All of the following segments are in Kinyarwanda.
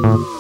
Hallelujah.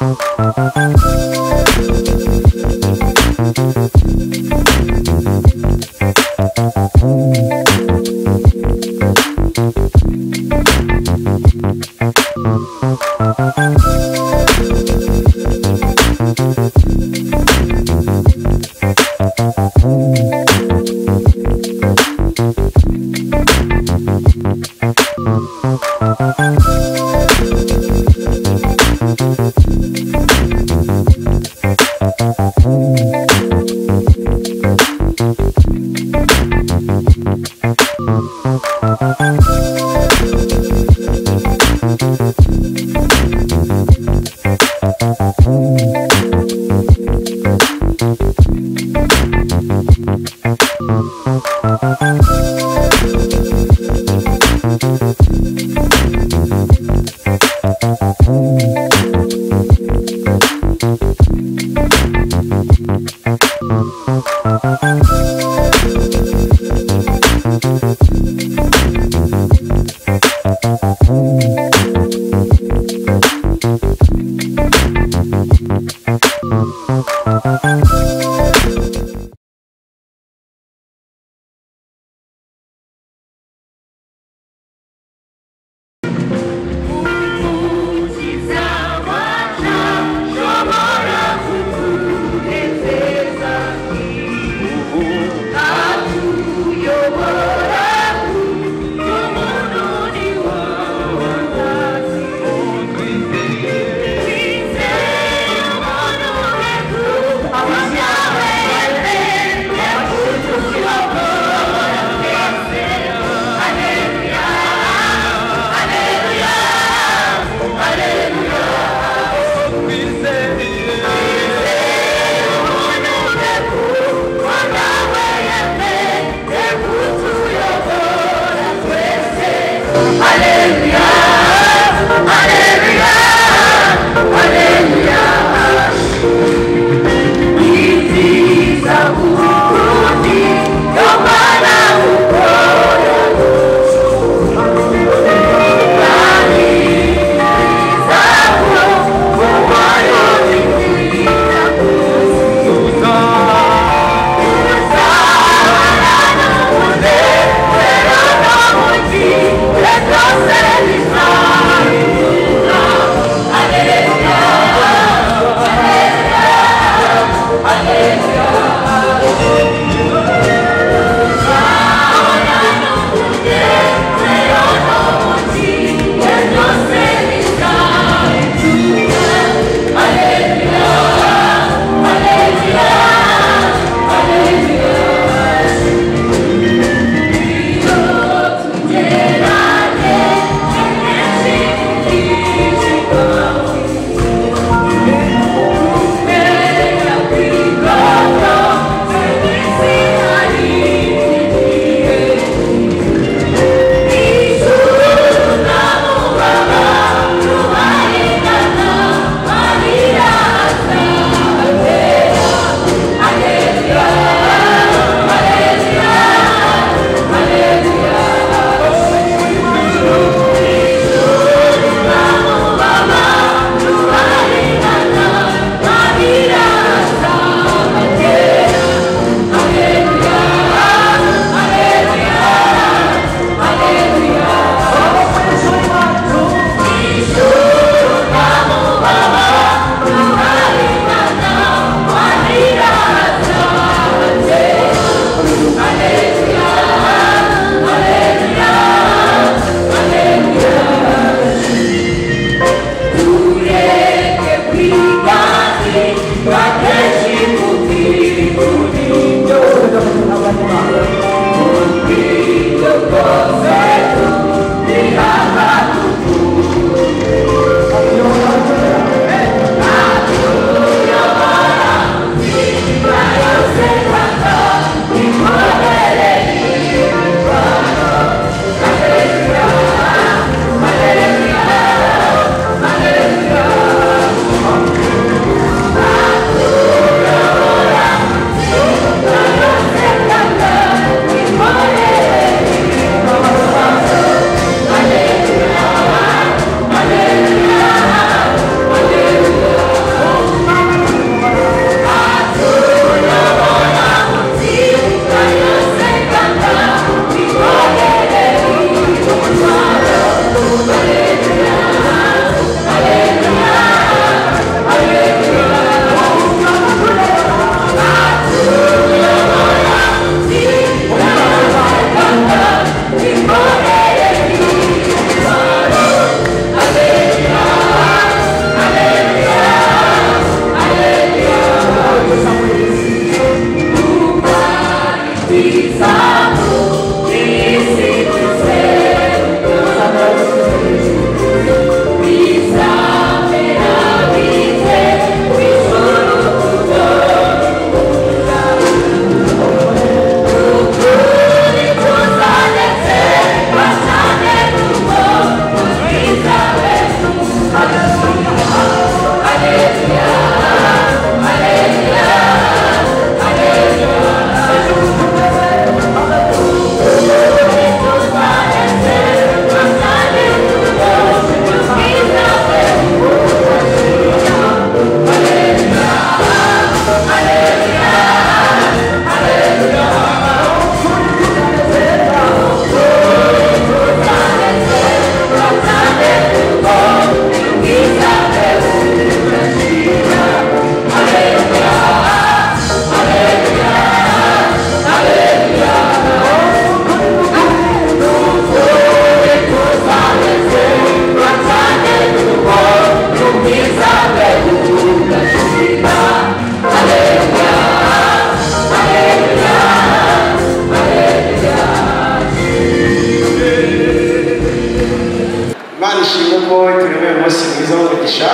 Imana ishimwe ko turemeye umunsi mwiza w'umugisha,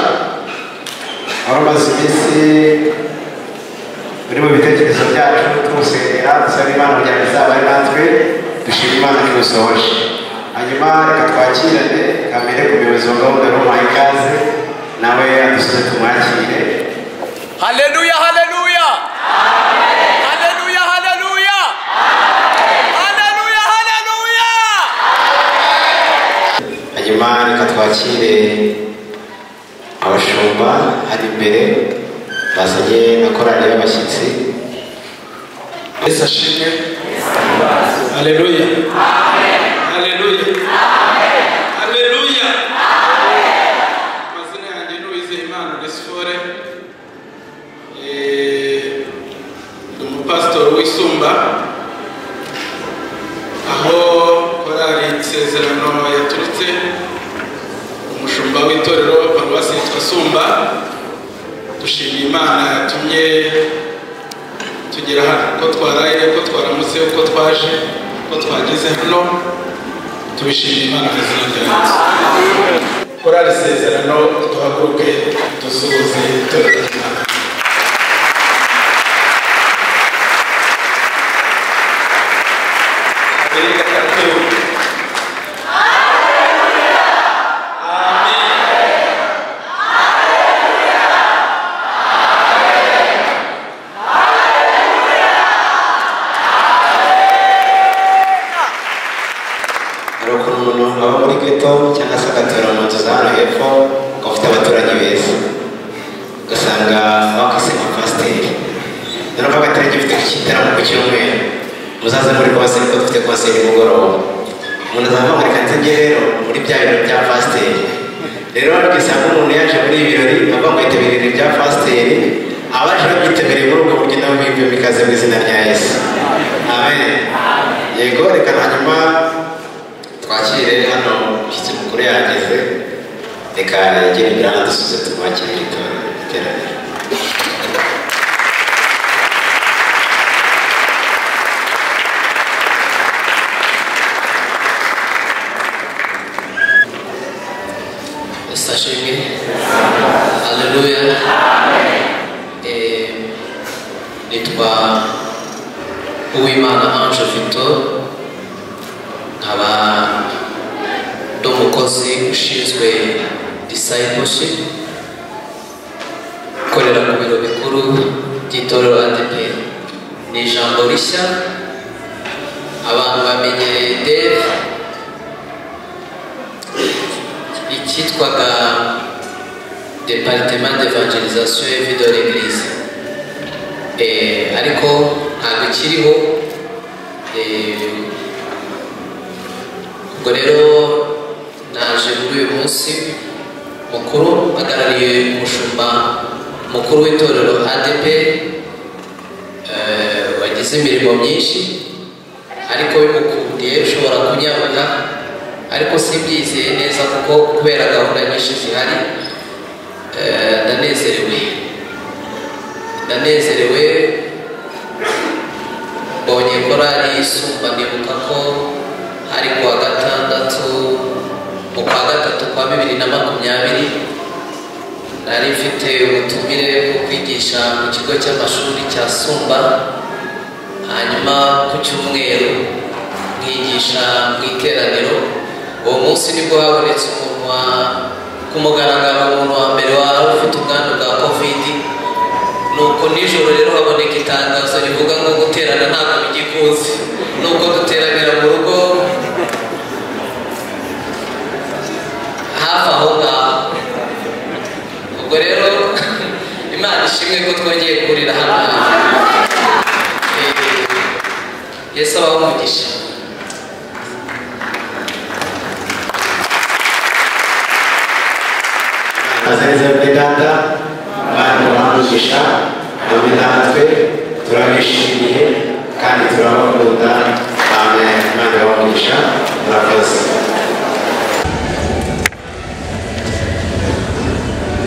wari umaze iminsi uri mu bitekerezo byacu tuwusengera dusaba Imana kugira ngo izabane natwe, dushima Imana ko iwusohoje. Hanyuma reka twakirane kamere ku muyobozi wa gahunda rumuhaye ikaze, nawe adusuze tumwakire. Haleluya, haleluya. Haleluya, haleluya. Haleluya, haleluya. Hanyuma reka twakire abashumba hari imbere bazanye na korali y'abashyitsi. Yesu ashimwe. Haleluya. Haleluya. Haleluya. Amazina yanjye ni Uwizeyimana Onesphore. Ndi umupasitori w'Isumba, aho korali Isezerano yaturutse, umushumba w'itorero paruwasi yitwa Sumba. Dushimiye Imana yatumye tugera hano, ko twaraye, ko twaramutse, uko twaje, ko twageze hano, tubishimiye Imana mu izina rya Yesu. Korali Isezerano, duhaguruke dusuhuze itorero ry'Imana. Kabiri, gatatu. Amen. Hari ukuntu umuntu aba muri ghetto cyangwa se agatura mu nzu za hano hepfo, akaba afite abaturanyi beza, ugasanga bakwise nka pasiteri, noneho agatari gifite igitaramo ku cyumweru, muzaze muri konseri ko dufite konseri nimugoroba. Umuntu azavuga ngo reka nze njye rero muri bya birori bya pasiteri. Rero ugasanga umuntu yaje muri ibi birori avuga ngo yitabiriye ibirori bya pasiteri, abaje babyitabiriye muri ubwo buryo nabo biyumvemo ikaze mu izina rya Yesu. Amen. Yego, reka hanyuma twakire hano umushyitsi mukuru yageze, reka yegere imbere hano dusuze tumwakire mu iteraniro. Yesu ashimwe. Haleluya. Nitwa Uwimana Ange Victor, nkaba ndi umukozi ushinzwe discipleship, ukorera ku biro bikuru by'itorero ADEPR. Ni ijambo rishya abantu bamenyereye DEV, icyitwaga Département d'Evangelisation et Vie de l'Église, ariko ntabwo ikiriho. Ubwo rero naje muri uyu munsi mukuru mpagarariye umushumba mukuru w'itorero ADEPR, wagize imirimo myinshi ariko bimukundiye ushobora kunyabuka, ariko simbyizeye neza kuko kubera gahunda nyinshi zihari. Ndanezerewe mbonye korali Isumba, nibuka ko hari kuwa gatandatu mu kwa gatatu kwa 2020 nari mfite ubutumire bwo kwigisha mu kigo cy'amashuri cya Sumba, hanyuma ku cyumweru nkigisha mu iteraniro. Uwo munsi nibwo habonetse umuntu wa ku mugaragaro, umuntu wa mbere wari ufite ubwandu bwa COVID. Nuko nijoro rero haboneka itangazo rivuga ngo guterana ntabwo bigikunze, nuko duteranira mu rugo hafi aho ngaho. Ubwo rero Imana ishimwe ko twongeye guhurira hano hafi. Yesu abahe umugisha. Abazenze muri data, Imana ibahe umugisha, hamwe natwe turabishimiye kandi turabakunda. Amen. Imana ibahe umugisha, murakoze.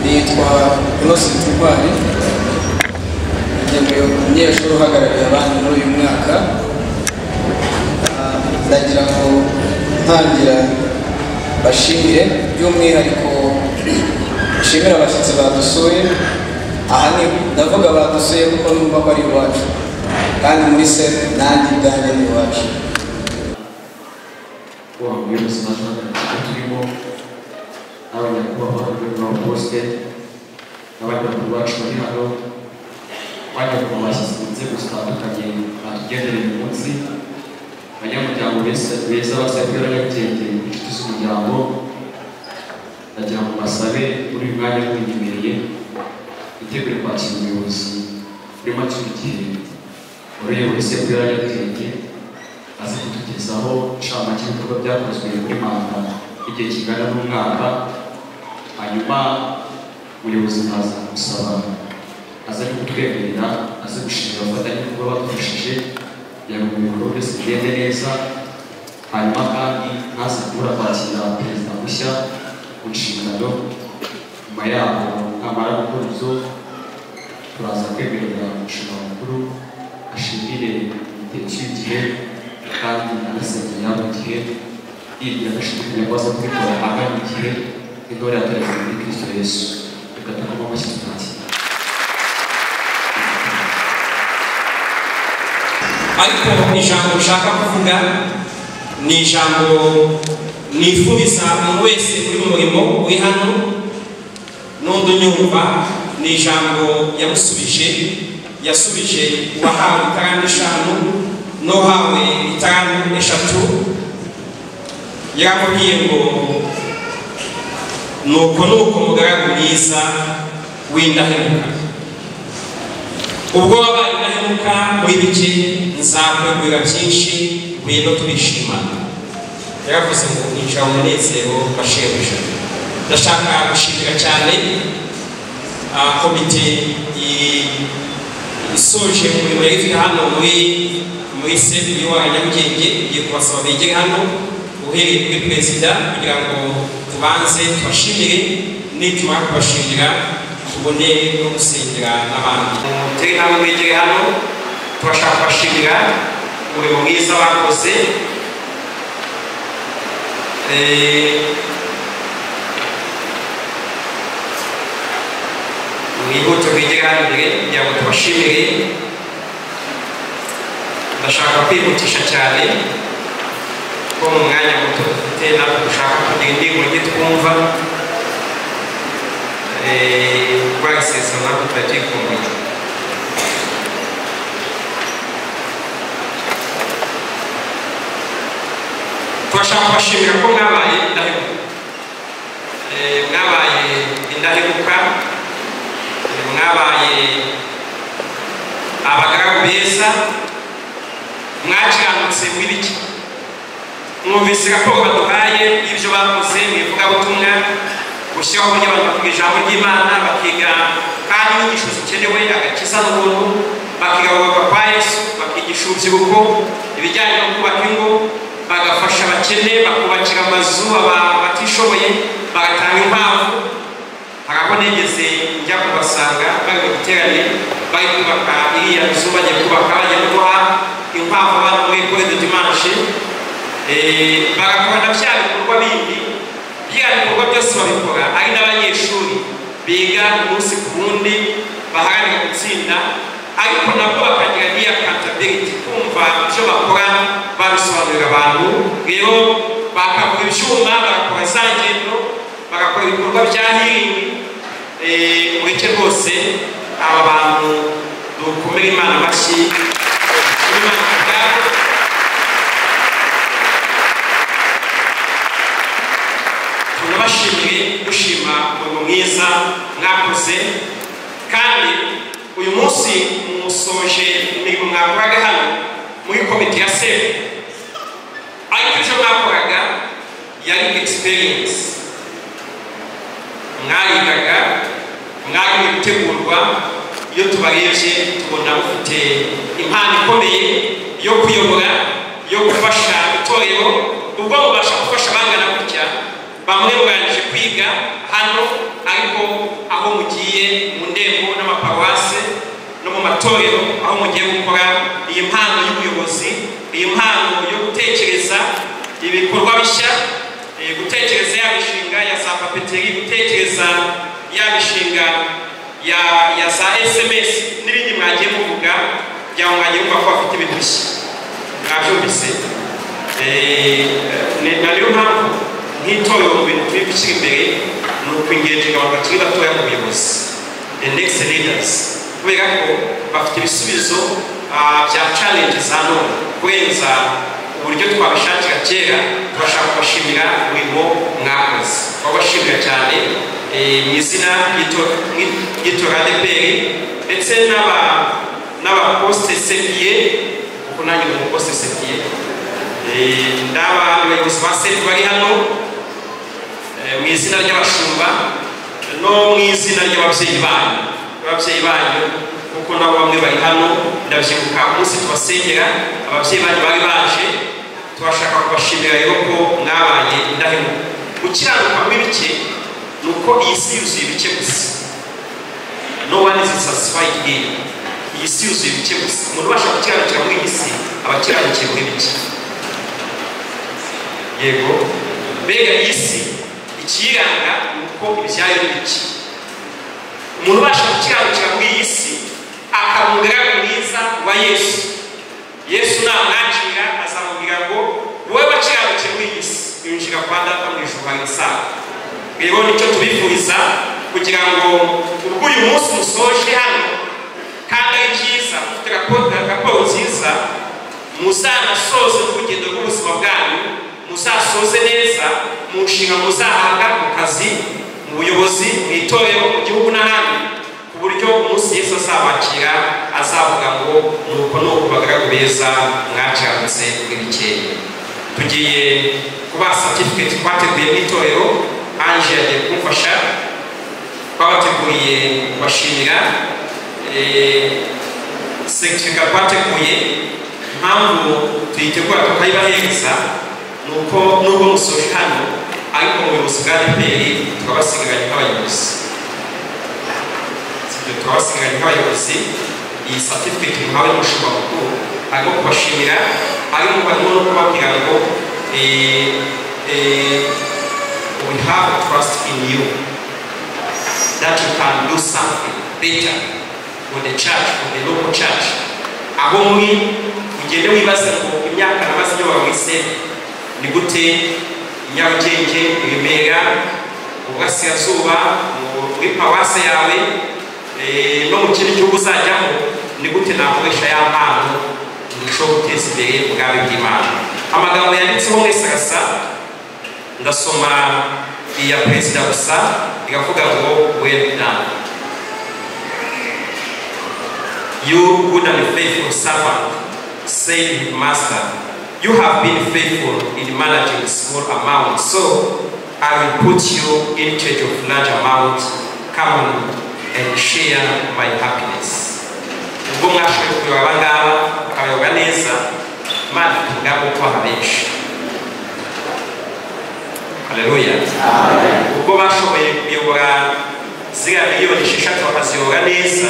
Nitwa Nitwa Innocent Ntwari, ngenewe umunyeshuri uhagarariye abandi muri uyu mwaka. Ndagira ngo ntangira bashimire by'umwihariko, nshimire abashyitsi badusuye. Aha ni ndavuga badusuye kuko numva ko ari iwacu, kandi muri se nanjye ubwanjye ni iwacu. Wa muyobozi ikigo turimo, n'abanyakubahwa ba posite, n'abanyakuru bacu bari hano, abanyakubahwa bashyize mu nzego zitandukanye batugendereye uyu munsi, abanyamuryango beza ba CEPR Nyarugenge, inshuti z'umuryango, ndagira ngo basabe muri uyu mwanya mwinyemereye itegure kwakira umuyobozi urimo acyura igihe uyoboye CEPR Nyarugenge, aze kutugezaho inshamake y'ibikorwa byakozwe muri manda igihe kingana n'umwaka. Hanyuma umuyobozi ntaza gusaba aze kutwemerera, aze gushimira abafatanyabikorwa badufashije kugira ngo ibikorwa byose bigende neza. Hanyuma kandi ntaze kubura kwakira perezida mushya mu nshingano. Nyuma yaho namara gukora ibyo, turaza kwemerera umushumba mukuru ashimire igihe cy'igihe kandi anasengera mu gihe yibwira adashidikanya ko aza kubikora agana igihe intore yatorejwe muri Kristo Yesu. Reka dukome amashyi tumwakire. Ariko ijambo nshaka kuvuga ni ijambo nifuriza umuntu wese uri mu murimo uri hano n'undi unyumva. Ni ijambo yamusubije, yasubije uwahawe italanto 5 n'uwahawe italanto 3. Yaramubwiye ngo nuko nuko mugaragu mwiza w'indahemuka, ubwo wabaye indahemuka muri bike nzakwegurira byinshi, ngwino turishimana. Yaravuze ngo injira mu munezero wa shebuja. Ndashaka gushimira cyane komite isoje umurimo yari ifite hano muri CEPR Nyarugenge. Ngiye kubasaba bigere hano uhereye kuri perezida kugira ngo tubanze tubashimire, nitumara kubashimira tubone no gusengera n'abandi. Turi hamwe mwegere hano, turashaka kubashimira umurimo mwiza bakoze. Mwihute mwegere hano imbere kugira ngo tubashimire. Ndashaka kwihutisha cyane ko mu mwanya muto dufite natwe dushaka kugira indirimbo nke twumva rwagisezerano natwe tuba tuyikumbuye. Turashaka kubashimira ko mwabaye indahemuka, mwabaye indahemuka, mwabaye abagaragu beza, mwakiranutse muri bike. Mwumvise raporo baduhaye y'ibyo bakoze mu ivugabutumwa, gushyiraho uburyo abantu bakiga ijambo ry'Imana, bakiga kandi inyigisho zikenewe, agakiza n'ubuntu, bakiga kugaruka kwa Yesu, bakigisha urubyiruko ibijyanye no kubaka ingo, bagafasha abakene, bakubakira amazu abatishoboye, bagatanga inkwavu. Hari aho nigeze njya kubasanga bari mu giterane, bari kubaka iriya nzu, bagiye kubaka, bagiye guha inkwavu abana muri Ecole de Dimanche. Bagakora na bya bikorwa bindi, bya bikorwa byose babikora ari n'abanyeshuri biga umunsi ku wundi baharanira gutsinda, ariko nabwo bakagira n'iya accountability, kumva ibyo bakora babisobanurira abantu. Rero bakagura ibyuma, bagakora za ngendo, bagakora ibikorwa bya healing. Mureke rwose aba bantu dukomere Imana amashyi, Imana ubwabo. Tunabashimiye dushima umurimo mwiza mwakoze, kandi uyu munsi musoje imirimo mwakoraga hano muri komite ya CEP, ariko icyo mwakoraga yari experience. Mwarigaga, mwari mu gutegurwa. Iyo tubarebye tubona mufite impano ikomeye yo kuyobora, yo gufasha itorero. Ubwo mubasha gufasha abangana gutya, bamwe murangije kwiga, hano, ariko aho mugiye mu ndembo n'amaparuwase no mu matorero, aho mugiye gukora iyi mpano y'ubuyobozi, iyi mpano yo gutekereza ibikorwa bishya, gutekereza ya mishinga ya za papeteri, gutekereza ya mishinga ya za SMS n'ibindi mwagiye muvuga, kugira ngo mwagiye mwumva ko bafite ibintu bishya. Mwabyumvise? Niyo mpamvu nk'itorero mu bintu turi gushyira imbere ni ukwingenjinga abantu bakiri batoya mu buyobozi, the next leaders, kubera ko bafite ibisubizo bya challenge za none kurenza uburyo twabishakira kera. Turashaka kubashimira umurimo mwakoze, twabashimira cyane mu izina ry'itorero ADEPR ndetse n'abaposte sepiye, kuko nanjye ni umuposte sepiye, ndaba abayobozi ba sepi bari hano mu izina ry'abashumba no mu izina ry'ababyeyi banyu, kuko nabo bamwe bari hano. Ndabyibuka umunsi tubasengera ababyeyi banyu bari baje. Turashaka kubashimira rero ko mwabaye indahemuka. Gukiranuka muri bike ni uko iyi si yuzuye ibike gusa. No one is satisfied here. Iyi si yuzuye ibike gusa. Umuntu ubasha gukiranukira muri iyi si aba akiranukiye muri bike. Yego, mbega iyi si ikiyiranga ni uko ibyayo ni bike. Umuntu ubasha gukiranukira muri iyi si akaba umugaragu mwiza wa Yesu. Yesu namwakira azamubwira ngo wowe wakiranukiye muri iyi si, winjira kwa Data mu ijuru hari isaha. Rero nicyo tubifuriza, kugira ngo ubwo uyu munsi musoje hano kandi ari cyiza, mufite raporo nziza, muzanasoze n'urugendo rw'ubuzima bwanyu, muzasoze neza mu nshinga muzahabwa mu kazi, mu buyobozi, mu itorero, mu gihugu n'ahandi, ku buryo umunsi Yesu azabakira azavuga ngo nuko nuko bagaragu beza mwakiranutse muri bikeya. Tugiye kubaha certificate twateguye mu itorero. Ange yagiye kumfasha, twabateguriye kubashimira certificate twateguye. Impamvu tuyitegura tukayibahereza ni uko nubwo musoje hano, ariko mu buyobozi bwa ADEPR twabasigaranye nk'abayobozi. Twabasigaranye nk'abayobozi. Iyi certificate muhawe n'umushumba mukuru harimo kubashimira, harimo no kubabwira ngo we have trust in you that you can do something better for the church, for the local church. Aho muri ugende wibaze ngo imyaka namaze nyobora muri sebe ni gute Nyarugenge, i Remera, mu Burasirazuba, muri paruwase yawe no mu kindi gihugu uzajyamo, ni gute nakoresha ya mpano ndushaho guteza imbere ubwami bw'Imana. Amagambo yanditseho mwese arasa, ndasoma iya perezida gusa, iravuga ngo well done, you good and faithful servant, said his master. You have been faithful in managing small amounts, so I will put you in charge of large amounts. Come and share my happiness. Ubwo mwashoboye kuyobora aba ngaba mukabayobora neza, Imana ifite umugambi wo kubaha benshi. Haleluya. Ubwo bashoboye kuyobora ziriya 6 miliyoni bakaziyobora neza,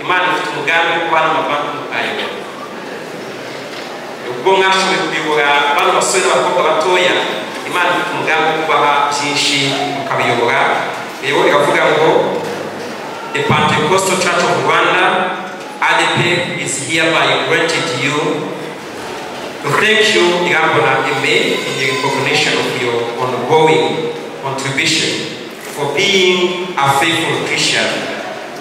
Imana ifite umugambi wo kubaha n'amabanki mukayobora. Ubwo mwashoboye kuyobora bano basore n'abakobwa batoya, Imana ifite umugambi wo kubaha byinshi mukabiyobora. Rero iravuga ngo the Pentecostal Church of Rwanda ADEPR is hereby granted you to thank you, Irambona Aime, in the recognition of your ongoing contribution for being a faithful Christian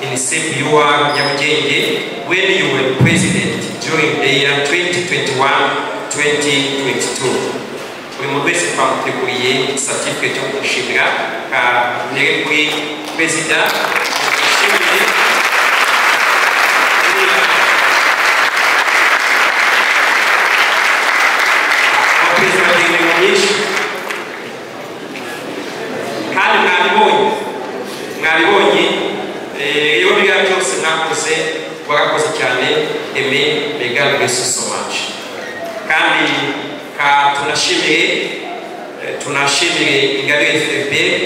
in CPUR Nyarugenge when you were president during the year 2021-2022. Buri muntu wese twamuteguriye certificate yo kumushimira. Kanere kuri perezida mushimire. Abaperezida bagira imirimo myinshi kandi mwabibonye. Rero biriya byose mwakoze, warakoze cyane Aime, may God bless you so much. Kandi ka tunashimire Ingabire Philbert.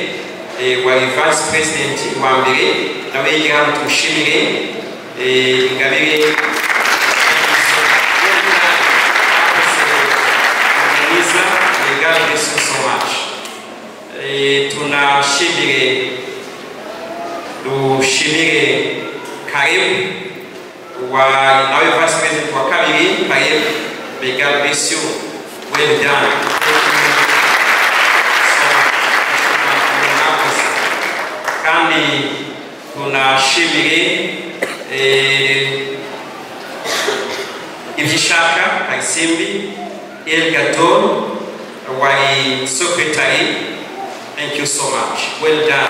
Wari vice president wa mbere, nawe yegera hano tumushimire. Ingabire mwiza, may God bless you so much. Tunashimire, dushimire Karim wa nawe vice president wa kabiri. Karim, may God bless you, well done. Kandi tunashimire Ivyishaka Karisimbi El Gator wari secretary, thank you so much, well done.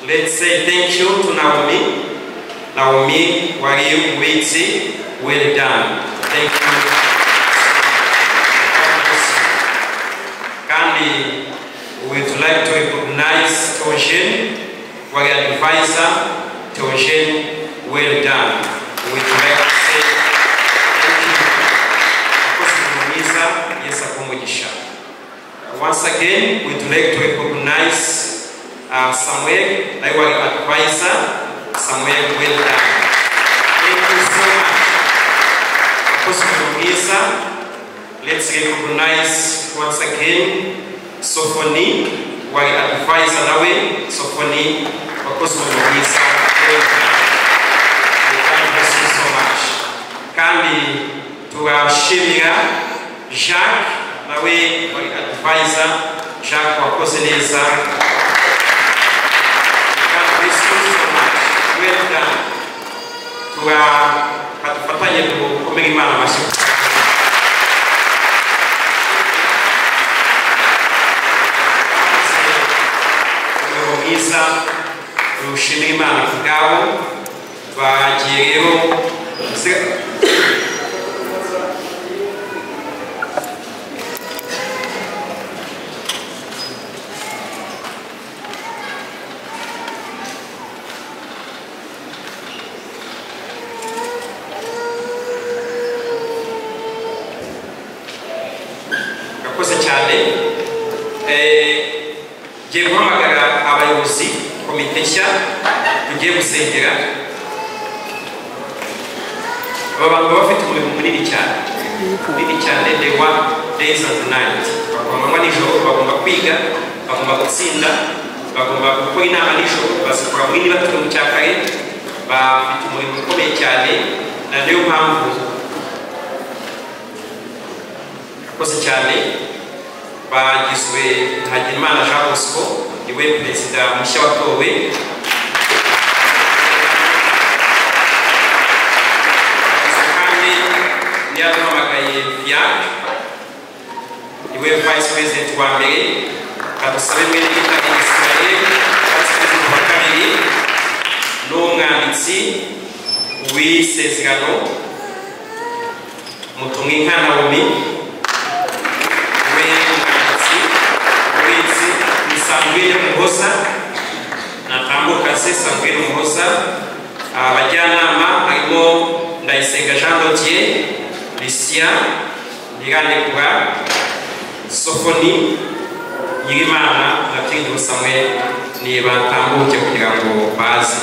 Let's say thank you to Naomi. Naomi wari umubitsi, well done, thank you. Kandi we would like to recognize Theogene, wari advisor. Theogene, well done. We would like to say thank you. Mwiza, Yesu akumugisha. Once again, we would like to recognize Samuel, wari advisor. Samuel, well done. Thank you so much. Mwiza, let's recognize once again Sophoni, wari advisor nawe. Sophoni, wakoze umurimo mwiza, well done. God bless you so much. Kandi turashimira Jacques, nawe wari advisor. Jacques, wakoze neza. God bless you so much, well done. Turafatanye gukomera Imana amashyi. Mwiza, dushimira Imana ku bwabo bagiye rero. Gakoze cyane. Ngiye guhamagara abayobozi komite nshya tugiye gusengera. Aba bantu baba bafite umurimo munini cyane, munini cyane. They work days and night, bagomba amanywa nijoro, bagomba kwiga, bagomba gutsinda, bagomba gukora inama nijoro, bazikora muri batuye mu cya kare. Bafite umurimo ukomeye cyane, na niyo mpamvu akoze cyane. Bagizwe Hagenimana Jean Bosco, niwe perezida mushya watowe. Kandi niyaduhamagaye Fiac, niwe vice president wa mbere. Kadusabe mwene Gitare Israel, vice president wa kabiri, n'umwanditsi w'isezerano Mutumwinka Naomi, we umwanditsi w'itsi Sangwine Muhoza, natambuka se Sangwine Muhoza. Abajyanama harimo Ndayisenga Jean Dodier, Lucien Nyiranekura, Sofoni Nyirimana na Byiringiro Samuel, ni batambuke kugira ngo baze.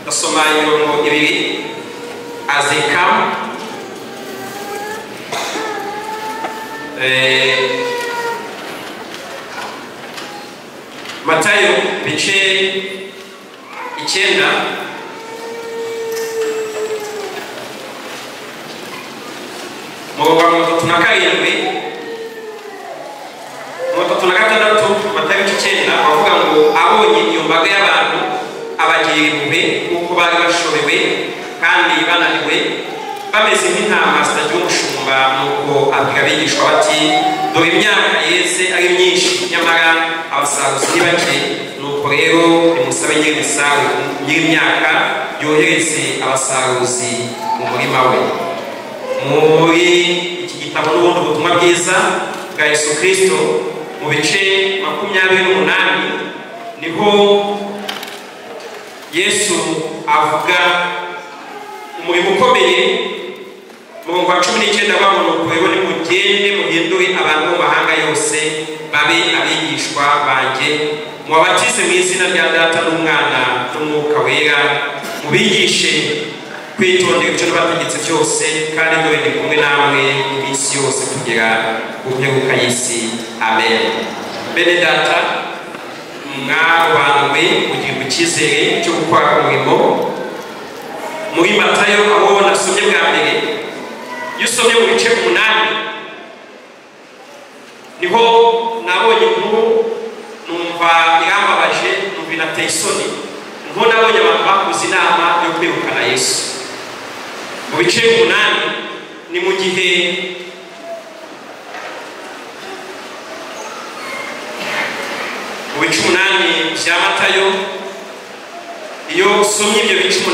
Ndasoma imirongo ibiri as they come. Matayo ibice 9 umurongo wa 37 36. Matayo ibice 9 bavuga ngo abonye iyo mbaga y'abantu abagirira impuhwe kuko bari bashobewe kandi bananiwe, bameze nk'intama zitagira umushumba. Nuko abwira abigishwa bati dore imyaka yeze ari myinshi, nyamara abasaruzi ni bake. Nuko rero nimusabe nyir'imyaka yohereze abasaruzi mu murima we. Muri iki gitabo n'ubundi butumwa bwiza bwa Yesu Kristo mu bice 28 niho Yesu avuga umurimo ukomeye. Murongo wa 19 bamunukuyeho ni mugende muhindure abantu mu mahanga yose babe abigishwa banjye, mubabatize mu izina rya Data n'Umwana n'Umwuka Wera, mubigishe kwitondera ibyo nabategetse byose, kandi dore ndi kumwe namwe iminsi yose kugera ku mperuka y'isi. Amen. Bene Data, mwarobanuwe kugira icyizere cyo gukora umurimo. Muri Matayo aho nasomye bwa mbere, iyo usomye mu bice 8 niho nabonye inkuru numva irambabaje, numva inateye isoni. Niho nabonye abantu bakoze inama yo kwirukana Yesu. Mu bice 8 ni mu gihe mu bice 8 bya Matayo, iyo usomye ibyo bice 8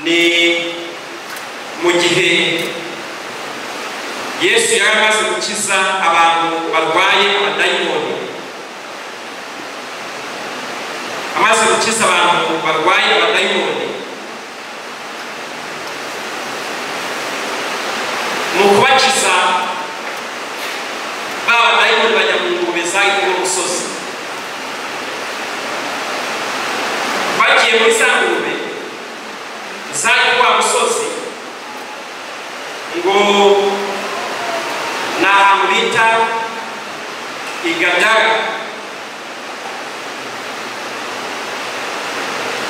ni mu gihe Yesu yari amaze gukiza abantu barwaye abadayimoni. Amaze gukiza abantu barwaye abadayimoni, mu kubakiza ba badayimoni bajya mu ngurube zari kuri uwo musozi. Bagiye muri za ngurube zari kuri wa musozi, ngo ni ahantu bita Igadara.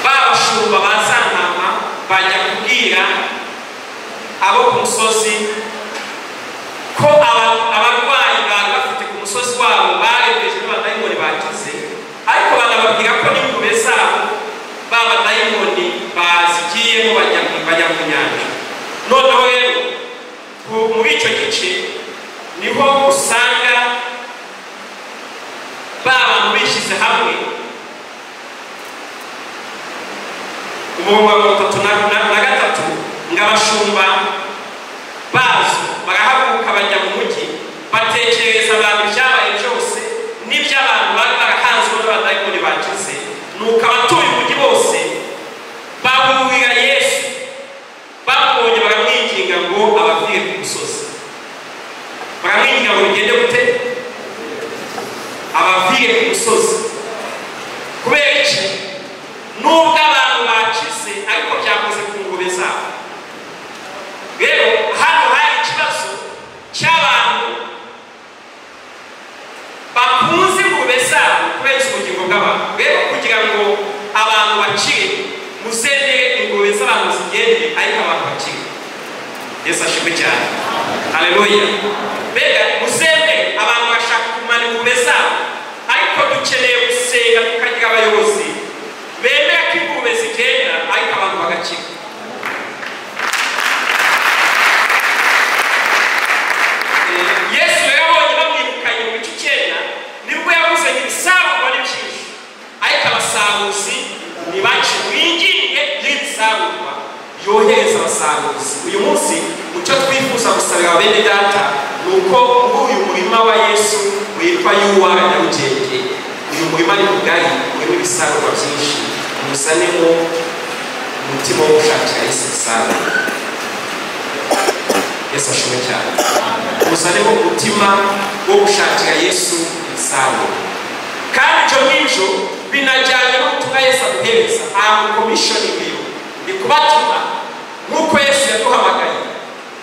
Ba bashumba ba za ntama bajya kubwira abo ku musozi ko abarwayi bari bafite ku musozi wabo barembejwe n'abadayimoni bakize, ariko banababwira ko n'ingurube zabo ba badayimoni bazigiyemo bajya mu nyanja. Noneho rero muri icyo gice niho usanga ba bantu bishyize hamwe. Umurongo wa 33 ngo abashumba bazo barahaguruka bajya mu mujyi, batekereza abantu ibyabaye byose n'iby'abantu bari barahanzwe n'abadayimoni bakize. Nuko abatuye umujyi bose bahurira Yesu, bamubonye baramwinginga ngo abavire ku musozi. Baramwinginga ngo bigende gute? Abavire ku musozi. Kubera iki? Nubwo abantu bakize ariko byakoze ku ngurube zabo. Rero hano hari ikibazo cy'abantu bakunze ingurube zabo kurenza ubugingo bw'abantu. Rero kugira ngo abantu bakire, muzemere ingurube z'abantu zigende, ariko abantu bakire. Yesu ashimwe cyane. Haleluya. Mbega muzemere abantu bashaka kumara ingurube zabo, ariko dukeneye gusenga tukagira abayobozi bemera ko ingurube zigenda ariko abantu bagakira. Yesu rero abonye bamwirukanye mu bice 9 nibwo yavuze ngo ibisarurwa ni byinshi ariko abasaruzi ni bake. Mwinginge y'ibisarurwa yohereza abasaruzi. Uyu munsi mu cyo twifuza gusabira bene Data ni uko muri uyu murima wa Yesu witwa UR Nyarugenge, uyu murima ni mugari urimo ibisarurwa byinshi, muzanemo umutima wo gushakira Yesu ibisarurwa. Yesu ashimwe cyane. Muzanemo umutima wo gushakira Yesu ibisarurwa. Kandi ibyo ngibyo binajyanye n'ubutumwa Yesu aduhereza. Amukomishoni iyo ni kubatuma nk'uko Yesu yaduhamagaye.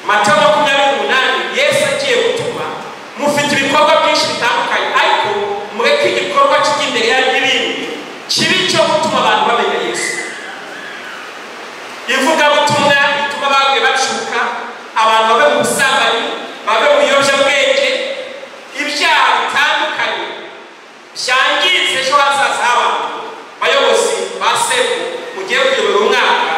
Matayo 28 Yesu agiye gutuma mufite ibikorwa byinshi bitandukanye, ariko mureke igikorwa kijya imbere y'ibindi kibi cyo gutuma abantu bamenya Yesu. Ivugabutumwa ituma bamwe bacuka, abantu babe mu busambanyi, babe mu biyobyabwenge, ibyaha bitandukanye byangiza ejo hazaza h'abantu. Bayobozi ba sefu mugiye kuyobora umwaka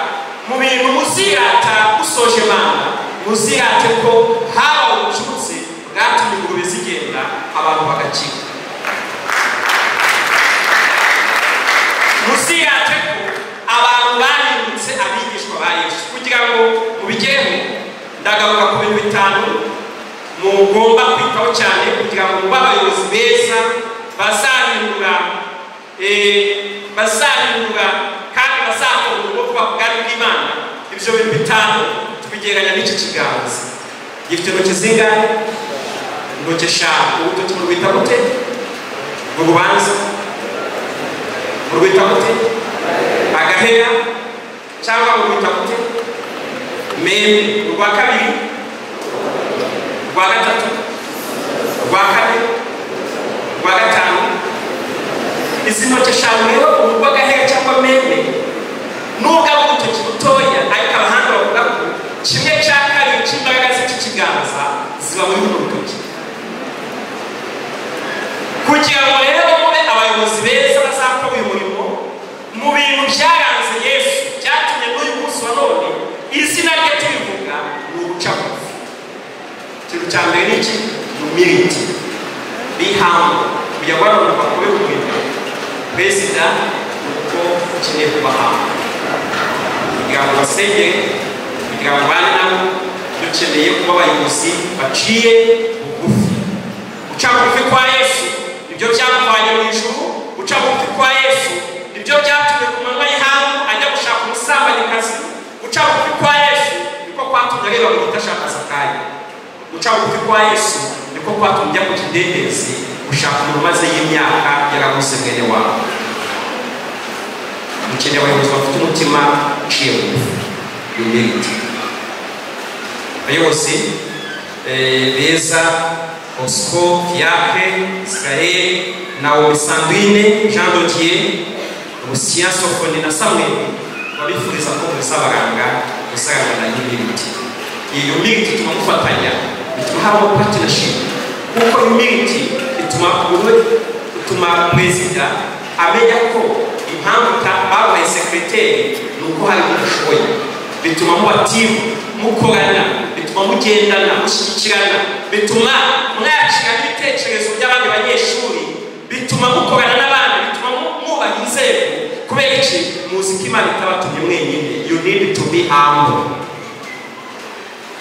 mu bintu muzirata musoje manda, muzirate bitanu mugomba kwitaho cyane kugira ngo mube abayobozi beza bazahindura kandi bazakora umurimo wo kubaka ubwami bw'Imana. Ibyo bintu bitanu tubigereranya n'iki kiganza. Gifite intoki zingahe? Intoki eshanu. Urutoki murwita gute? Urubanza murwita gute? Agahera cyangwa murwita gute? Meme. Urwa kabiri, urwa gatatu, urwa kane, urwa gatanu. Izi ntoki eshanu rero, urw'agahera cyangwa meme, nubwo ari urutoki rutoya, ariko abahanga bavuga ko kimwe cya kabiri cy'imbaraga z'iki kiganza ziba muri runo rutoki. Kugira ngo rero mube abayobozi beza bazakora uyu murimo, mu bintu byaranze Yesu byatumye n'uyu munsi wa none izina rye tubivuga, ni uguca bugufi. Ikintu cya mbere ni iki? Humility, be humble. Kugira ngo abantu bakore umurimo, perezida uko ukeneye kuba humble kugira ngo basengere, kugira ngo bane nabo. Dukeneye kuba abayobozi baciye bugufi. Guca bugufi kwa Yesu nibyo byamuvanye mu ijuru. Guca bugufi kwa Yesu nibyo byatumye ku manywa y'ihangu ajya gushaka umusambanyikazi. Guca bugufi kwa Yesu niko kwatumye areba mu giti ashaka Zakayo. Guca bugufi kwa Yesu niko kwatumye ajya ku kidendezi gushaka umuntu umaze y'imyaka yarabuze mwene wawe. Dukeneye abayobozi bafite umutima uciye bugufi, humility. Abayobozi beza: Bosco, Fiacre, Israel, Naomi, Sandrine, Jean Dodier, Lucien, Sofoni na Samuel, babifuriza ko muzabaranga muzarangana na humility. Iyi humility ituma mufatanya, bituma habaho partnership, kuko humility ituma perezida amenya ko impamvu babaye sekreteri ni uko hari udashoboye. Bituma muba team, mukorana, bituma mugendana, mushyigikirana, bituma mwakira ibitekerezo by'abandi banyeshuri, bituma mukorana n'abandi, bituma mwubaha inzego. Kubera iki? Muzi ko Imana itabatumye mwenyine. You need to be humble.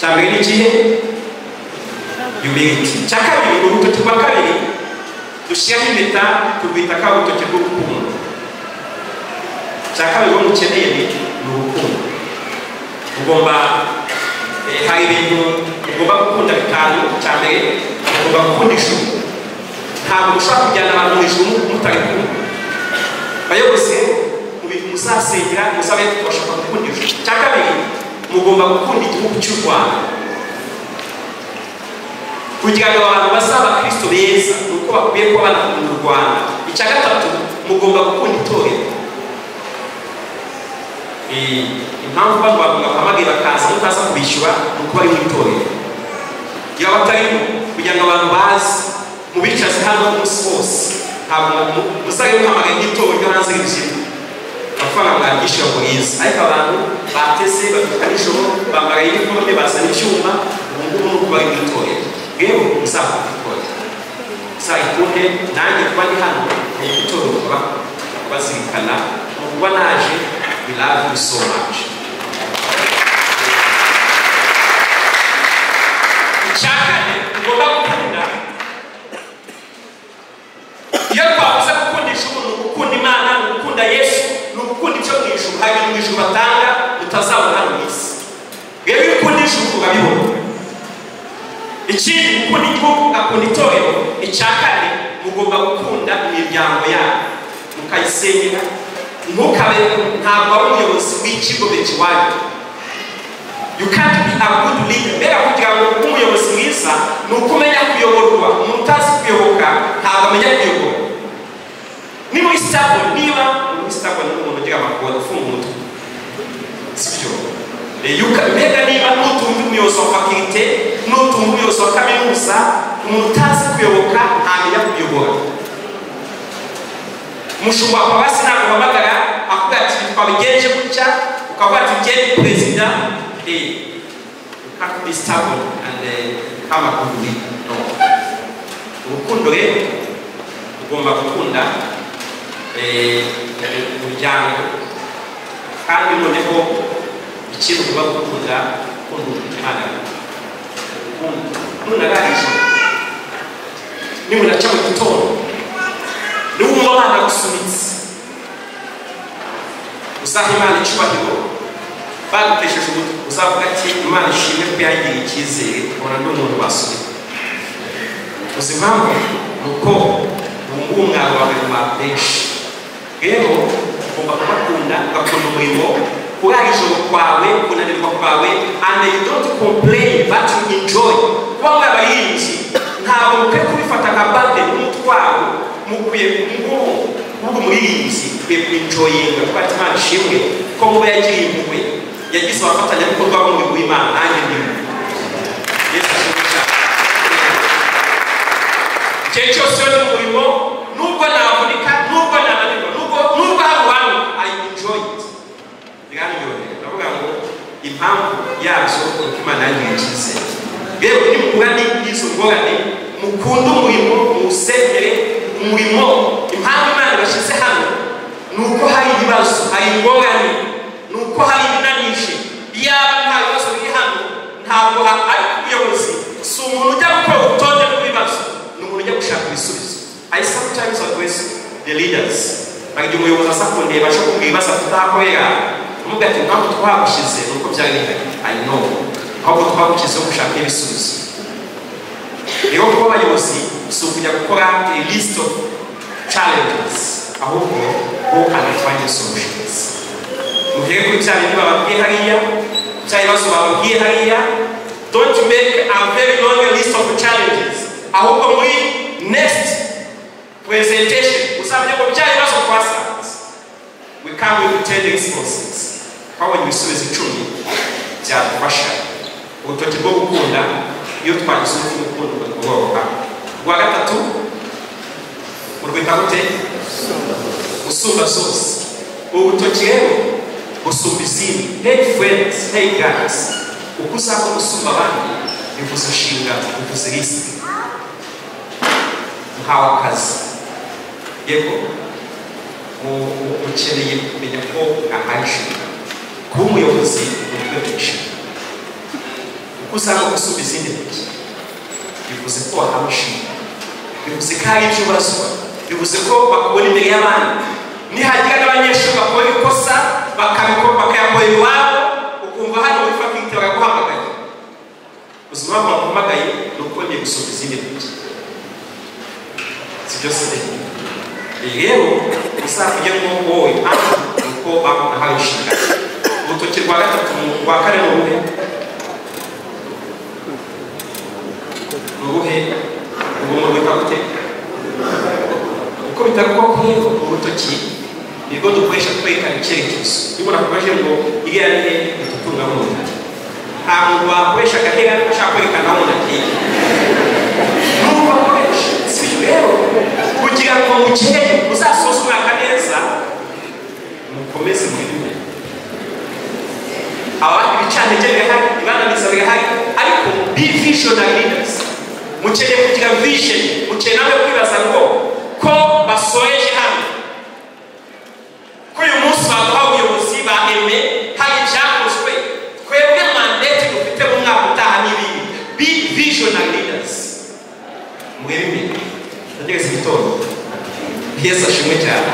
Cya mbere ni ikihe? Humility. Cya kabiri, urutoki rwa kabiri dushyiraho impeta turwita ka rutoki rw'urukundo. Cya kabiri uwo mukeneye ni urukundo. Ugomba hari ibintu ugomba gukunda bitanu. Cya mbere, ugomba gukunda ijuru. Ntabwo mushobora kujyana abantu mu ijuru mutarikunda. Bayobozi, mu bintu muzasengera muzabe tubashaka gukunda ijuru. Cya kabiri, mugomba gukunda igihugu cy'u Rwanda. Kugira ngo abantu bazaba abakristo beza ni uko bakwiye kuba banakunda u Rwanda. Icya gatatu, mugomba gukunda itorero. Impamvu bano bantu bahamagaye bakaza mutaza kubishyura ni uko bari mu itorero. Iyo batarimo, kugira ngo abantu baze mubicaze hano umunsi wose, ntabwo muzajya muhamagaye nk'itorero ryo hanze y'ubuzima, amafaranga mwaryishyura ngo rize. Ariko abantu bateze babyuka nijoro, bambara iniforume, bazana icyuma, ubu ngubu ni uko bari mu itorero. Rero muzakunda itorero, muzayikunde. Nanjye kuba ndi hano ni itorero, kubazirikana ni ukuba naje. We love you so much. Icya kane ugomba gukunda, iyo twavuze gukunda ijuru, ni ugukunda Imana, ni ugukunda Yesu, ni ugukunda icyo mu ijuru. Hari ibintu mu ijuru batanga utazabona hano mu isi. Rero iyo ukunda ijuru urabibona. Ikindi, gukunda igihugu, ugakunda itorero. Icya kane, mugomba gukunda imiryango yanyu, mukayisenyera. Ntukabe, ntabwo ari umuyobozi w'ikigo iwanyu. You can't be a good leader. Mbega kugira ngo ube umuyobozi mwiza ni uko umenya kuyoborwa. Umuntu utazi kuyoboka ntabwo amenya kuyobora. Niba uri stubborn, niba uri stubborn, ni umuntu ugira amakuru ufunga umutwe, sibyo? Mbega niba nutumva umuyobozi wa faculté, nutumva umuyobozi wa kaminuza, umuntu utazi kuyoboka ntamenya kuyobora. Umushumba wa paruwasi ntabwo uhamagara akubwira ati twabigenje gutya, ukavuga ati genda perezida. You can't be stubborn and become a good leader. No. Urukundo rero, ugomba gukunda umuryango, kandi noneho ikindi ugomba gukunda, gukunda Imana. mukunda nunararije nimunaca mu gitondo niwumva abana gusunitse uzaha Imana icyubahiro bagutesheje umutwe uzavuga ati Imana ishimwe ko yangiriye icyizere ubona ndi umuntu basunika. Uzi impamvu? Ni uko ubu ngubu mwawe mu benshi. Rero ugomba kubakunda, ugakunda umurimo, kurara ijoro kwawe, kunanirwa kwawe, and you don't complain but you enjoy. Kuba muri abaririmbyi ntabwo mukwiye kubifata nka burden, nk'umutwaro, mukwiye kuba umuririmbyi, ukwiye kuenjoyinga, kuko ati Imana ishimwe ko muba yagiriye impuhwe, yagize abafatanyabikorwa b'umurimo w'Imana, nanjye ndimo. Yesu ashimwe cyane. Igihe cyose iyo ndi mu murimo, nubwo navunika, nubwo nananirwa, nubwo hari uwanyu, I enjoy it. Birandyohera. Ndavuga ngo impamvu yabyo ni uko Imana yangiriye icyizere. Rero nimuhura n'izo ngorane, mukunde umurimo, muwusengere umurimo. Impamvu Imana ibashyize hano ni uko hari ibibazo, hari ingorane, ni uko hari ibinanije. Iyaba nta bibazo biri hano, ntabwo ari ubuyobozi. Si umuntu ujya gukora urutonde rw'ibibazo, ni umuntu ujya gushaka ibisubizo. I sometimes address the leaders. Bagira umuyobozi asa kundeba aje kumbwira ibibazo afite aho akorera, amubwira ati impamvu twagushyize ni uko byari bihari. I know. Ahubwo twagushyizeho gushaka ibisubizo. Rero kuba abayobozi si ukujya gukora a list of challenges, ahubwo go and find solutions. Muhere kuri bya bindi bababwiye hariya, bya bibazo bababwiye hariya. Don't make a very long list of challenges. Ahubwo muri next presentation uzamenye ngo bya bibazo twasanze, we come with 10 responses. Twabonye ibisubizo 10 byadufasha. Urutoki rwo gukunda, iyo twagize umutima ukunda rworoha. Rwa gatatu urwita gute? Usumba zose. Urutoki rero gusumba izindi. Hey friends, hey guys, uko uzaba gusumba abandi bivuze inshingano, bivuze risk. Muhawe akazi. Yego, mukeneye kumenya ko mwahawe inshingano. Kuba umuyobozi ni ukwemera inshingano. Uko uzaba gusumba izindi ntoki bivuze ko wahawe inshingano, bivuze ko hari ibyo ubazwa, bivuze ko bakubona imbere y'abandi. Nihagira n'abanyeshuri bakora ikosa bakayakora iwabo, ukumva hano muri faculty baraguhamagaye. Ubuzima baguhamagaye ni uko wemeye gusumba izindi ntoki. Si byo se? Rero uzavuge ngo wowe impamvu ni uko baguhaye inshingano. Urutoki rwa gatatu rwa kane ni uruhe? Ni uruhe? Ubu murwita gute? Uko bita ko urutoki nibwo dukoresha twerekana icyerekezo. Iyo umuntu akubaje ngo iriya ni hehe, uhita aho umuntu ari. Nta muntu wakoresha agahera ashaka kwerekana aho umuntu agiye. Nubwo akoresha, si byo rero kugira ngo mukeye muzasoze umwaka neza, mukomeze mwirinde. Abandi ibicantege birahari, ibananiza birahari, ariko be visionary leaders. Mukeneye kugira vision, mukeneye nawe kwibaza ngo ko basoreje hano, ko uyu munsi baduha ubuyobozi ba eme, hari ibyakozwe, twebwe mandate dufite mu mwaka utaha n'ibindi. Be visionary leaders. Murebe imbere. Ndatekereza igitondo. Yesu ashimwe cyane.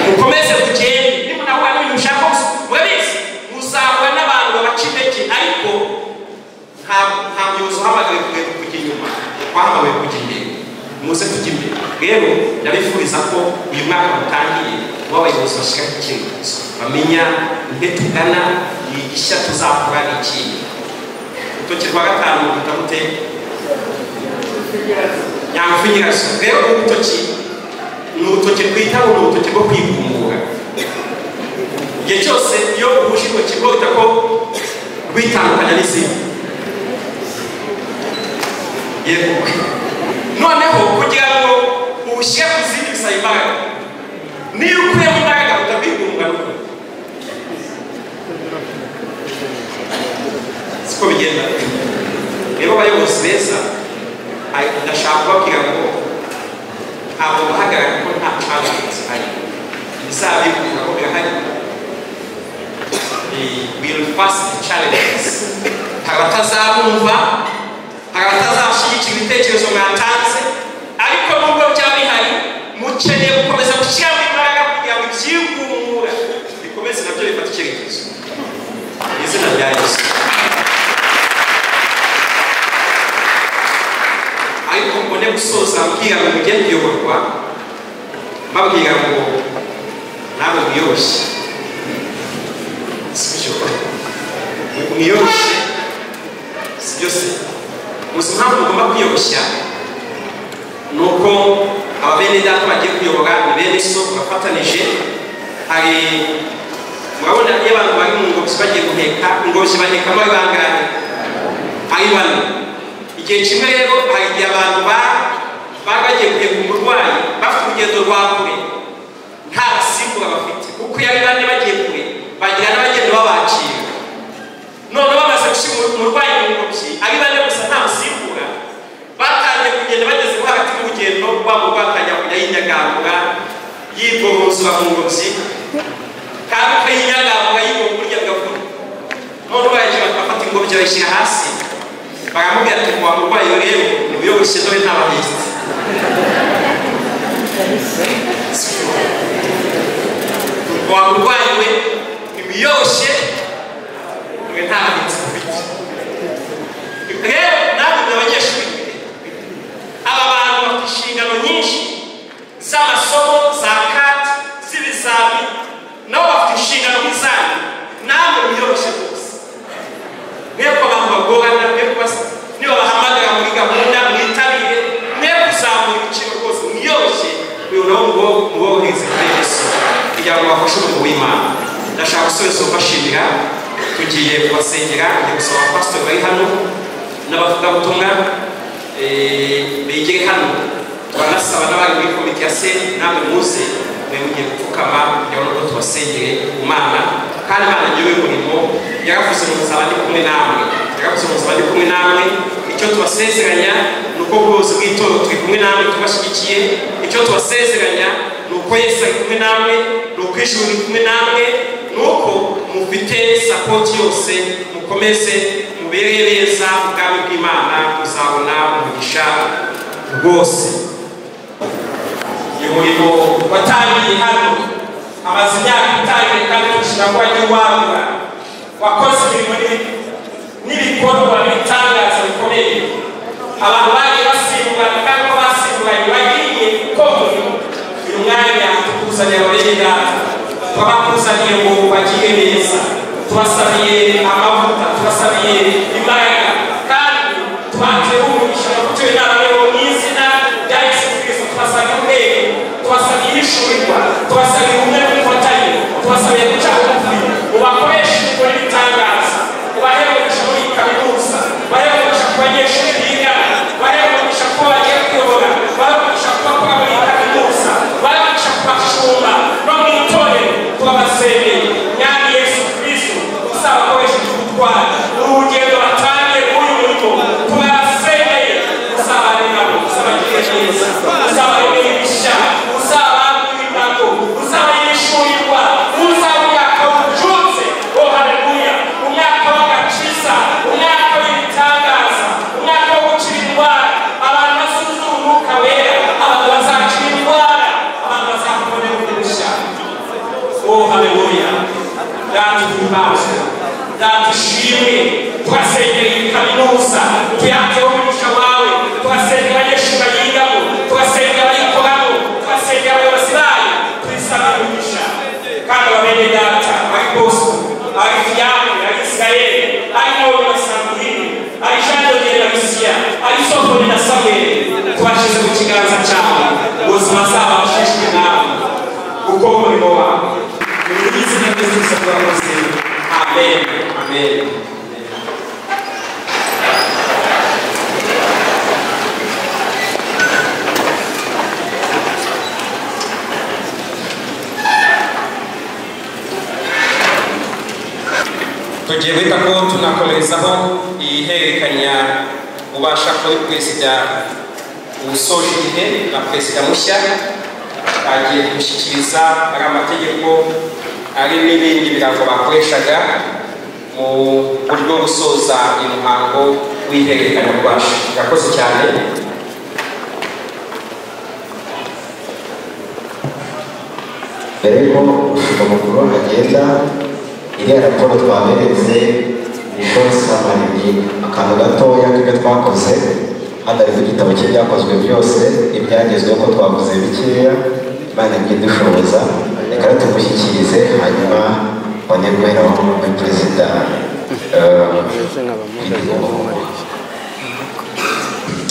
Mukomeze kugenda. Nimunahura n'ibintu mushaka murabizi, muzahura n'abantu babaca intege, ariko nta muyobozi uhamagawe kujya inyuma, twahamagawe kujya imbere. Muze tujya imbere. Rero ndabifuriza ko uyu mwaka mutangiye w'abayobozi bashyira ku cyerekezo, bamenya imbe tugana, ni igishya tuzakora iki. Urutoki rwa gatanu ruta gute? Nyangufi nyirazo. Rero urutoki ni urutoki rwita ngo ni urutoki rwo kwigumura. Igihe cyose iyo uhuje intoki rwo ruhita ko rwitandukanya n'izindi. Yego. Noneho kugira ngo ubushyire ku zindi bisaba imbaraga. Niba ukuyemo imbaraga utakwigumura n'ukuri. Siko bigenda. Rero abayobozi beza, ndashaka kubabwira ngo ntabwo guhagarara kuko nta challenge zihari. Ibizabikura ko birahari. We will face the challenges. Hari abatazabumva, Hari abatazashyigikira ibitekerezo mwatanze, ariko nubwo byaba bihari mukeneye gukomeza gushyiramo imbaraga kugira ngo ibyigumura bikomeze nabyo bifate icyerekezo. Mu izina rya Yesu. Ariko mbone gusoza mbwira ngo mujye kuyoborwa, mbabwira ngo nawe mwiyoroshye, sibyo? Mwiyoroshye, sibyo se? Muzi impamvu mugomba kwiyoroshya? Ni uko aba bene data bagiye kuyobora ni bene so, bafatanije. Hari murabona iyo abantu bari mu ngobyi bagiye guheka, ingobyi bahekamo ari bangahe? Ari bane. Igihe kimwe rero hari igihe abantu bari bagiye guheka umurwayi bafite urugendo rwa kure, nta basimbura bafite, kuko iyo ari bane bagiye kure bagira n'abagenda babakira. None bamaze gushyira umurwayi mu ngobyi ari bane gusa nta musimbura, batangiye kugenda bageze hagati mu rugendo, wa murwayi atangira kujya yinyagambura yigoronzora mu ngobyi, kandi uko yinyagambura yigonga burya bigakura. None baje bafata ingobyi bayishyira hasi, baramubwira ati wa murwayi rero nimuyoroshye dore ntabahetse. Wa murwayi we nimuyoroshye dore ntabahetse ufite. Rero namwe ni abanyeshuri, aba bantu bafite inshingano nyinshi z'amasomo, za kati, z'ibizami, nabo bafite inshingano nk'izanyu, namwe mwiyoroshye rwose. Mwebwe abantu bagorana, mwebwe niba bahamagara muri gahunda mwitabire, mwe kuzamura ibiciro rwose, mwiyoroshye uyu nawo muborohereze kuri Yesu kugira ngo bafashe umurimo w'Imana. Ndashaka gusoza mbashimira, tugiye kubasengera, ngiye gusaba abapasitori bari hano n'abavugabutumwa bigere hano, turanasaba n'abari muri komite ya se namwe muze mwe mugiye gupfukama kugira ngo tubasengere ku Mana, kandi Imana niyo y'umurimo. Yaravuze ngo nzaba ndi kumwe namwe, yaravuze ngo nzaba ndi kumwe namwe. Icyo tubasezeranya ni uko ubuyobozi bw'itorero turi kumwe namwe tubashyigikiye. Icyo tubasezeranya ni uko Yesu ari kumwe namwe, ni uko ijuru riri kumwe namwe, ni uko mufite sapoti yose, mukomeze mubereye beza ubwami bw'Imana, muzabona umugisha rwose. Uyu murimo watangiye hano amaze imyaka itangiye, kandi tushima ko wagiye wagura, wakoze imirimo n'ibikorwa n'ibitangaza bikomeye. Abantu bagiye basimburana, kandi ko basimburanye bagiye gukora umurimo. Uyu mwanya tukuzaniye bene data, twabakuzaniye ngo bagire neza, tubasabiye amavuta, tubasabiye imbaraga, kandi tubateye umugisha no kutuye inama rero mu izina rya Yesu Kristo. Tubasabiye ubwenge, tubasabiye ihishurirwa, tubasabiye ubumwe n'ubufatanye, tubasabiye guca bugufi, ubakoreshe imirimo n'ibitangaza, ubahe umugisha muri iyi kaminuza, ubahe umugisha ku banyeshuri bigana, ubahe umugisha ku bagiye kuyobora, ubahe umugisha ku bakora muri iyi kaminuza, ubahe umugisha ku bashumba no mu itorero. Turabasengeye Mwami Yesu Kristo, uzabakoreshe iby'ubutwari urugendo batangiye k'uyu murimo. Turabasengeye uzabane nabo, uzabagirire neza, uzabaremere ibishya, uzabambure imbago, uzabahishurirwa, uzaba umwaka w'ububyutse. Oh haleluya! Umwaka w'agakiza, umwaka w'ibitangaza, umwaka wo gukira indwara, abantu basuzuma umwuka wera, abantu bazakira indwara, abantu bazakubonera ubundi bushya. Oh haleluya! Data uhimbazwe, Data ushimwe. Turasengera iyi kaminuza, tuyateho umugisha wawe, turasengera abanyeshuri bayigamo, turasengera abayikoramo, turasengera abayobozi bayo, tuyisabira umugisha. Kandi ababene data ari Bosco, ari Fiacre, ari Israel, ari Nawomi na Sandrine, ari Jean de Dieu na Lucia, ari Sofoni na Samuel, tubashyize mu kiganza cyawe, ubuzima zabo bashishwe nawe gukora umurimo wawe. Mu izina rya Yesu Kristo turakoze. Amen. Amen. Tugiye guhita ko tunakomerezaho ihererekanya ubasha kuri perezida usoje igihe na perezida mushya agiye gushyikiriza ari amategeko ari n'ibindi birango bakoreshaga mu buryo gusoza uyu muhango w'ihererekanya bubasha. Yakoze cyane. Mbere ko umushumba mukuru agenda, iriya raporo twaberetse ni summary, ni akantu gatoya k'ibyo twakoze. Hano hariho igitabo cy'ibyakozwe byose n'ibyagezweho, ko twavuze bikeya. Imana igiye idushoboza, reka rero tumushyikirize, hanyuma mbone guheraho muri perezida.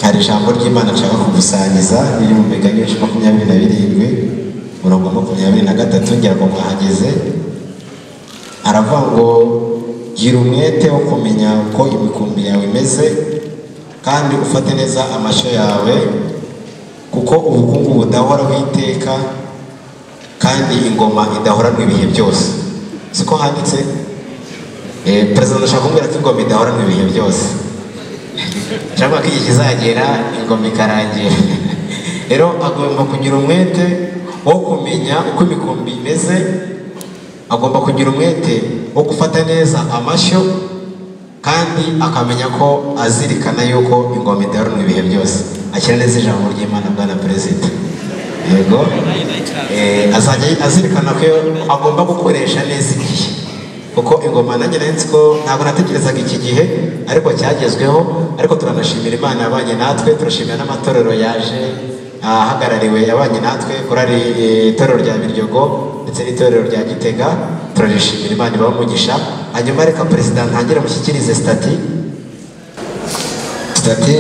Hari ijambo ry'Imana nshaka kugusangiza riri mu Migani ibice 27 umurongo 23, ngira ngo mwahageze. Aravuga ngo gira umwete wo kumenya uko imikumbi yawe imeze, kandi ufate neza amashyo yawe, kuko ubukungu budahoraho iteka, kandi ingoma idahoranwa ibihe byose. Siko handitse? Perezida ndashaka kumbwira ko ingoma idahoranwa ibihe byose, cyangwa ko igihe kizagera ingoma ikarangira. Rero agomba kugira umwete wo kumenya uko imikumbi imeze, agomba kugira umwete wo gufata neza amashyo, kandi akamenya ko azirikana yuko ingoma idahoranwa ibihe byose. Akira neza ijambo ry'Imana bwana perezida. Yego, azajya azirikana ko agomba gukoresha neza igihe, kuko ingoma nanjye nari nzi ko ntabwo natekerezaga iki gihe, ariko cyagezweho. Ariko turanashimira Imana yabanye natwe, turashimira n'amatorero yaje ahagarariwe yabanye natwe, korali itorero rya Biryogo ndetse n'itorero rya Gitega, turarishimira Imana ibahe umugisha. Hanyuma reka perezida ntangire mushyikirize stati. Stati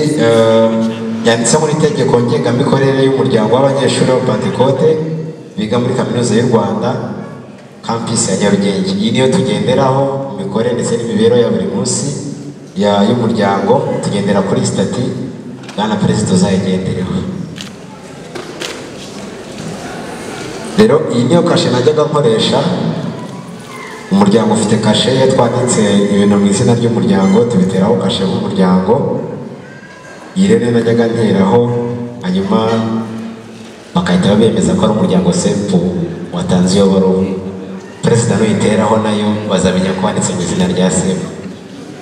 yanditseho n'itegeko ngengamikorere y'umuryango w'abanyeshuri b'Abapantekote biga muri Kaminuza y'u Rwanda campus ya Nyarugenge. Iyi niyo tugenderaho mu mikorere ndetse n'imibereho ya buri munsi y'umuryango, tugendera kuri stati. Bwana perezida uzayigendereho. Rero iyi niyo kashe najyaga nkoresha. Umuryango ufite kashe, iyo twanditse ibintu mu izina ry'umuryango tubiteraho kashe nk'umuryango. Iyi rero niyo najyaga nteraho, hanyuma bagahita bemeza ko ari umuryango sepu watanze iyo baruwa. Perezida nuyiteraho nayo bazamenya ko wanditse mu izina rya sepu.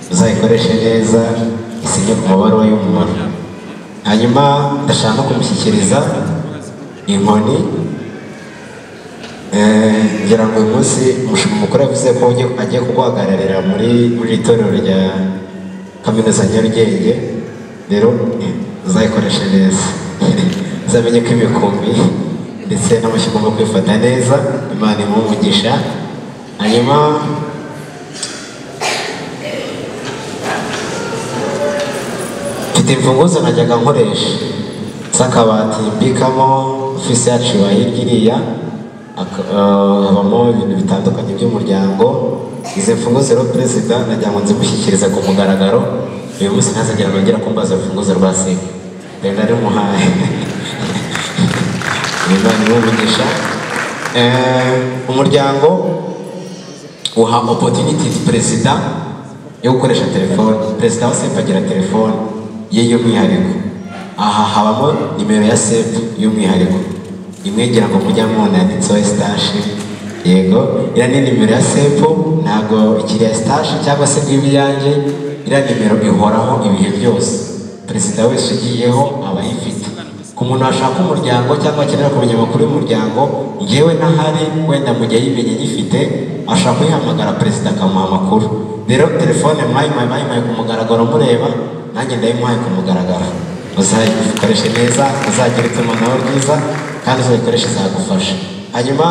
Uzayikoreshe neza, isinye ku mabaruwa y'umumaro. Hanyuma ndashaka no kumushyikiriza inkoni. Ngira ngo uyu munsi umushumba mukuru yavuze ko agiye kuguhagararira muri iri torero rya Kaminuza Nyarugenge. Rero uzayikoreshe neza, uzamenye ko imikumbi ndetse n'amashyi ugomba kwifata neza. Imana imuhe umugisha. Hanyuma mfite imfunguzo najyaga nkoresha z'akabati mbikamo ofisi yacu iba hirya iriya, habamo ibintu bitandukanye by'umuryango. Izi mfunguzo rero perezida nagira ngo nzimushyikirize ku mugaragaro. Uyu munsi ntazagera nongera kumbaza urufunguzo rwa sega, rero narimuhaye. Imana imuhe umugisha. Umuryango uha opportunity perezida yo gukoresha telefone. Perezida wa sepu agira telefone ye y'umwihariko. Aha habamo nimero ya sepu y'umwihariko, imwe ngira ngo mujya mubona yanditseho sitashi. Yego, iriya ni nimero ya sepu, ntabwo ikiri ya sitashi cyangwa se nk'ibiyange. Iriya nimero ihoraho ibihe byose, perezida wese ugiyeho aba ayifite. Ku muntu washaka umuryango cyangwa akenera kumenya amakuru y'umuryango, ngewe ntahari wenda mu gihe yimenye nyifite, ashobora kuyihamagara perezida akamuha amakuru. Rero telefone mwayimuhaye ku mugaragaro mureba, nanjye ndayimuhaye ku mugaragaro. Uzayikoreshe neza, uzagira itumanaho ryiza, kandi uzayikoreshe izagufasha. Hanyuma